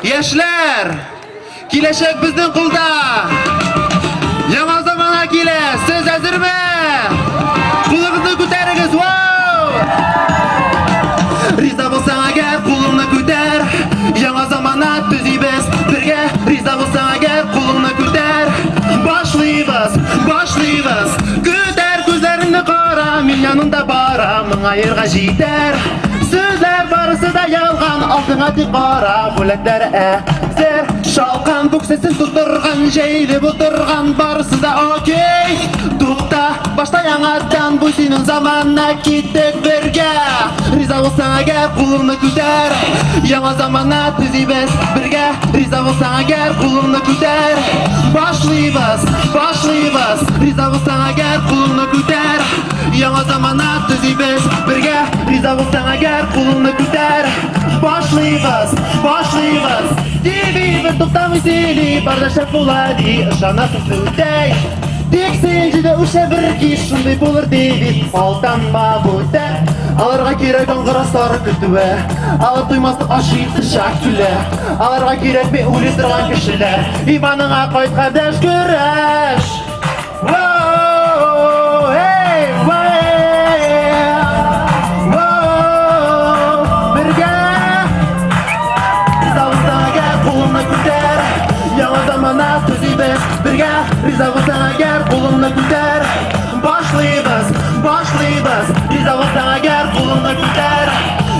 Яшьләр! Киләчәк безнең кулда! Яңа замана килә! Сез әзерме? Кулыгызны күтәрегез! Вау! Риза булсаң әгәр, кулыңны күтәр. Яңа замана төзибез бергә. Риза булсаң әгәр, кулыңны күтәр. Башлыйбыз, башлыйбыз. Күтәр күзләреңне кара, мин янында барам, моңаерга җитәр. Сүзләр барысы да ялган, алдыңа тик кара, бүләкләр әзер. Шалкан бүксәсен тутырган, җәелеп утырган, барысы да окей. Тукта, башта яңадан, бу синең замана, киттек бергә. Риза булсаң әгәр, кулыңны күтәр. Яңа замана төзибез бергә. Риза булсаң әгәр, кулыңны күтәр. Башлыйбыз, башлыйбыз. Риза булсаң әгәр, кулыңны күтәр. Яңа замана төзибез бергә. Риза булсаң әгәр, кулыңны күтәр. Башлыйбыз, башлыйбыз. Дибибез, туктамый сөйли, бар да шәп була ди, ышанасың сүтәй. Тик син җиде үсә бер кич, шундый булыр ди бит, алданма бүтән. Аларга кирәк аңгыра сары көтүе, алар туймаслык ашый тышак түлә. Аларга кирәкми үле торган кешеләр. Иманыңа кайт, кардәш, көрәш. Воу, эй, воу, бергә. Риза булсаң әгәр, кулыңны күтәр. Яңа замана төзибез бергә. Риза булсаң әгәр, кулыңны күтәр. Башлыйбыз, башлыйбыз. Риза булсаң әгәр, кулыңны күтәр.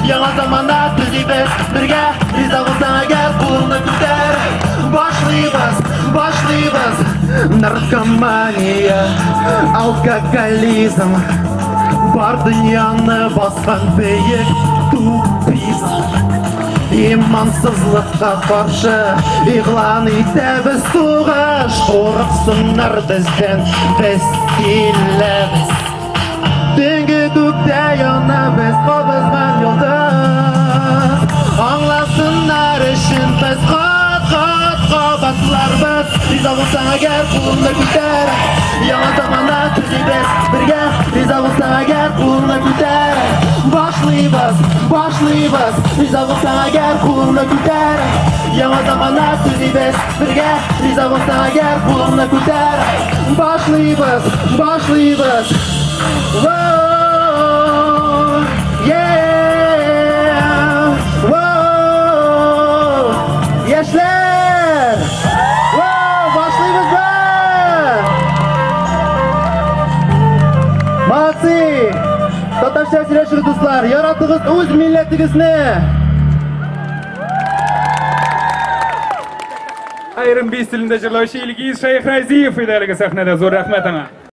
Яңа замана төзибез бергә. Риза булсаң әгәр, кулыңны күтәр. Башлыйбыз, башлыйбыз. Наркомания, алкоголизм, бар дөньяны баскан бөек тупизм. Имансызлыкка каршы игълан итәбез сугыш. Курыксыннар бездән, без киләбез. Төнге күктә яна без кабызган йолдыз. Аңласыннар өчен без кат-кат кабатларбыз. Риза булсаң әгәр, кулыңны күтәр. Яңа замана төзибез бергә. Риза булсаң әгәр, кулыңны күтәр. Башлыйбыз, башлыйбыз. Риза булсаң әгәр, кулыңны күтәр. Яңа замана төзибез бергә. Риза булсаң әгәр, кулыңны күтәр. Башлыйбыз, башлыйбыз. Воу, yeah, воу, яшьләр! Воу, башлыйбызмы? Молодцы! Татарча сөйләшегез, дуслар. Яратыгыз үз милләтегезне. R&B стилендә җырлаучы Илгиз Шәйхразиев иде әлеге сәхнәдә. Зур рәхмәт аңа.